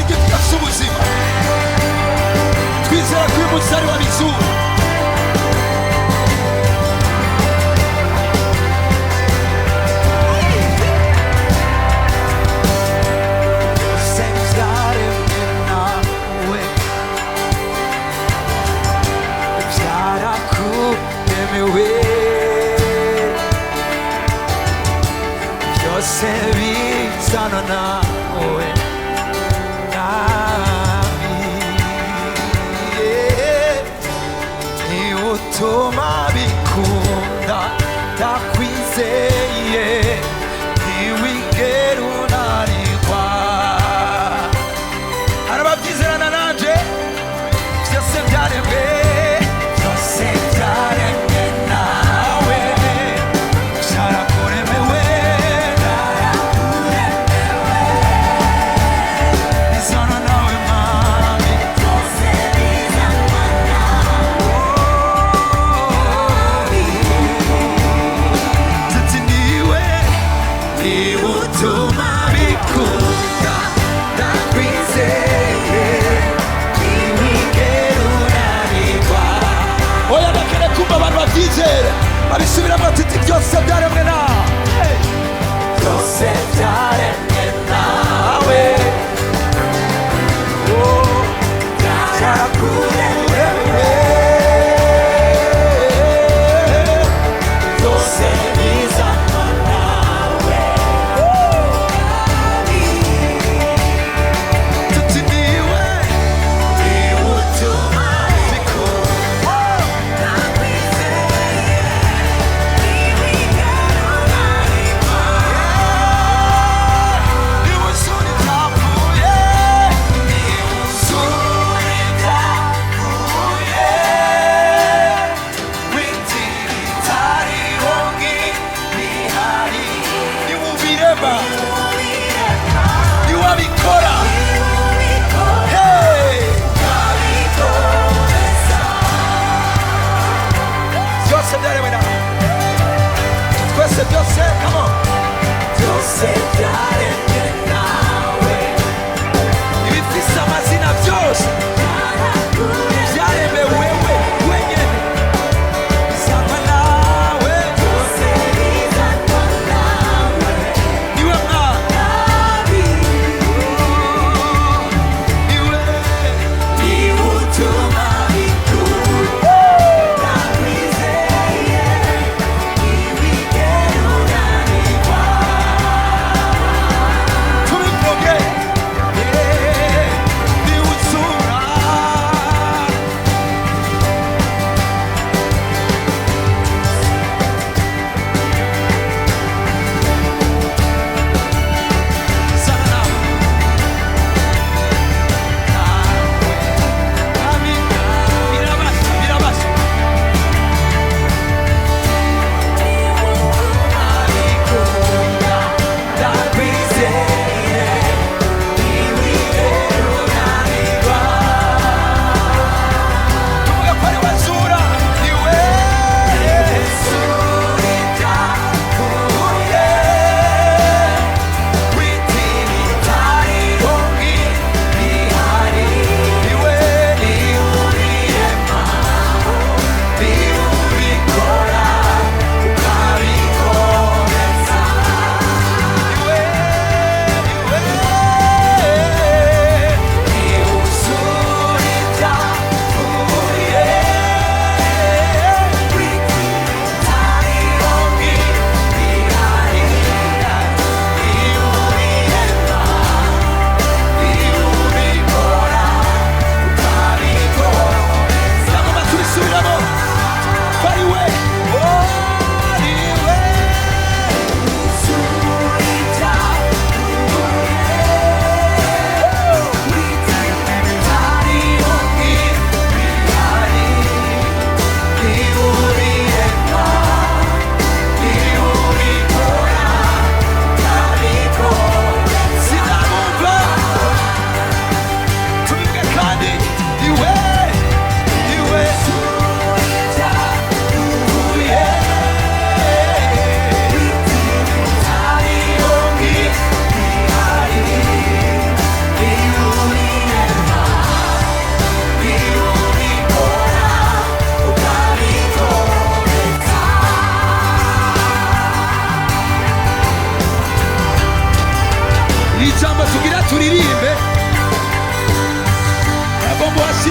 Igiti gafite ubuzima. Twizera ko uyu munsi ari wabizura. Byose byaremwe nawe, byarakuremewe, byose bizana nawe, Mwami. Niwe utuma bikunda, ndakwizeye, ntiwigera unanirwa. Hari ababyizerana nanje? Byose byaremwe, byose byaremwe nawe, byarakuremewe, bizana nawe, Mwami. Tuti niwe, niwe utuma bikunda, ndakwizeye, ntiwigera unanirwa. Oya, ndakene kumva abantu babyizere babisubiramo. Tuti byose byaremwe nawe, byose byaremwe nawe. Oh, byarakuremewe, byose bizanwa nawe. Tuti niwe, niwe utuma bikunda.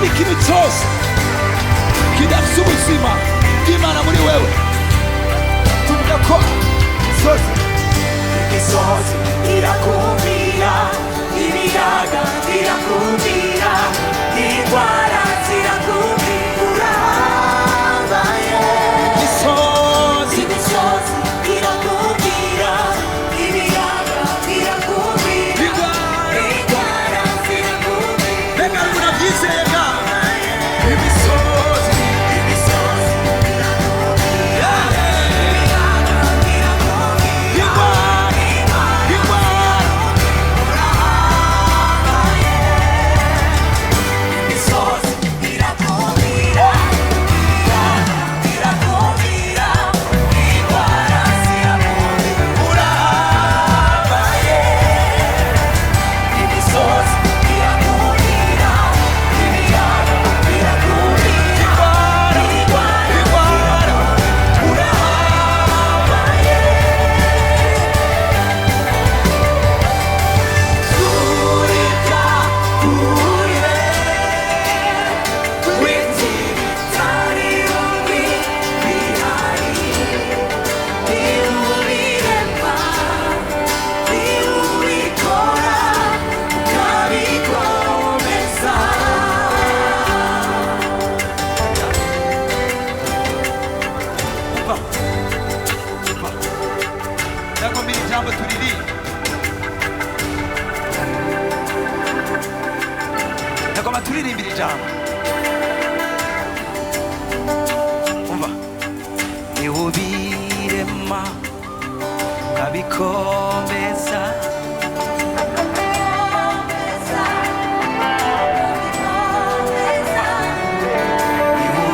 Ikindi kintu cyose kidafite ubuzima bw'Imana muri wewe, tuvuga ko imisozi, Imisozi irakumvira, ibiyaga birakumvira, indwara zirakumvira, urahambaye. Imisozi, Imisozi irakumvira, ibiyaga birakumvira, indwara, indwara zirakumvira. Mbega murabyizeye ga? Imisozi, Imisozi yeah. ibiyaga birakumvira, Indwara, indwara, imisozi irakumvira, ibiyaga birakumvira, indwara zirakumvira, urahambaye. Imisozi irakumvira, ibiyaga birakumvira, indwara, indwara indwara, urahambaye. Turika kure, witiritariyumbi bihari, niwubirema, niwubikora, ukabikomeza. Umva, umva, ndagombira ijambo turirimba, ndagomba turirimbira ijambo. Umva, niwubirema ukabikomeza,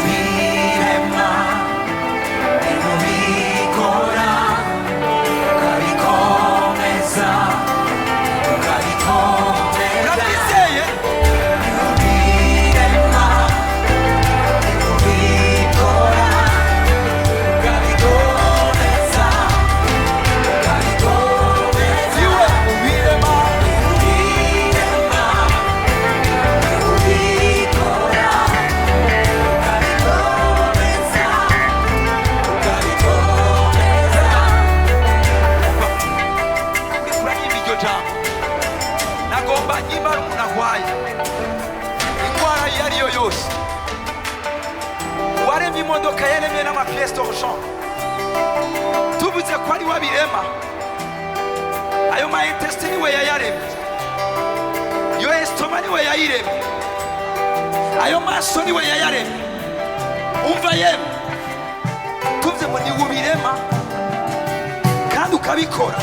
niwubirema, niwubikora, ukabikomeza, ukabikomeza. Urabyizeye? Niwubirema, niwubikora, ukabikomeza, ukabikomeza. Niwe ubirema, Niwubirema, niwubikora, ukabikomeza, ukabikomeza. Uriko uraririmba iryo jambo, nagomba niba ari umuntu arwaye indwara iyo ari yo yose, uwaremye imodoka yaremye n'ama pièces de rechange, tuvuze ko ari we abirema, ayo ma intestins niwe yayaremye, iyo estomac niwe yayiremye, ayo maso niwe yayaremye. Umva yemwe, tuvuze ngo niwe ubirema kandi ukabikora,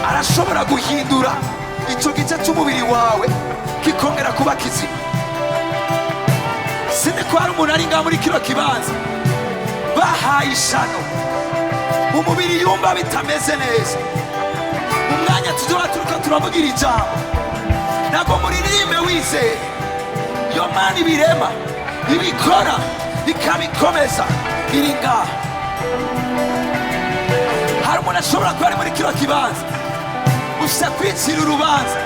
arashobora guhindura icyo gice cy'umubiri wawe kikongera kuba kizima. Sindi ko hari umuntu ari ngaha muri kino kibanza bahaye ishano mu mubiri, yumva bitameze neza. Mu mwanya tuzoba turiko turavugira ijambo, ntabwo muririmbe wizeye iyo Mana ibirema, ibikora, ikabikomeza, iri ngaha. Hari umuntu ashobora kuba ari muri kino kibanza gusa kwicira urubanza,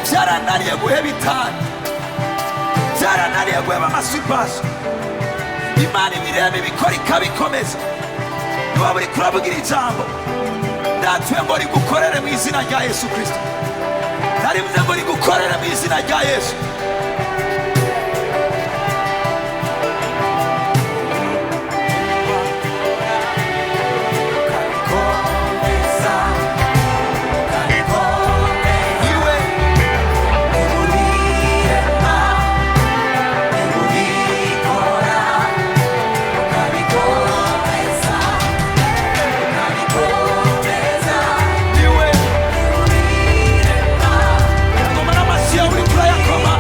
byarananiye guheba itabi, byarananiye guheba amasupaso. Imana ibirema, ibikora, ikabikomeza. Niba buri kuravugira ijambo, ndatuye ngo rigukorere mu izina rya Yesu Kirisito. Narivuze ngo rigukorere mu izina rya Yesu. Ukabikomeza, ukabikomeza. Iwe Niwubirema, niwubikora, ukabikomeza, ukabikomeza. Iwe Niwubirema, ngoma n'amashyi yawe uri kurayakoma.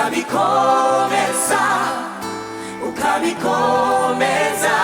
Ukabikomeza, ukabikomeza.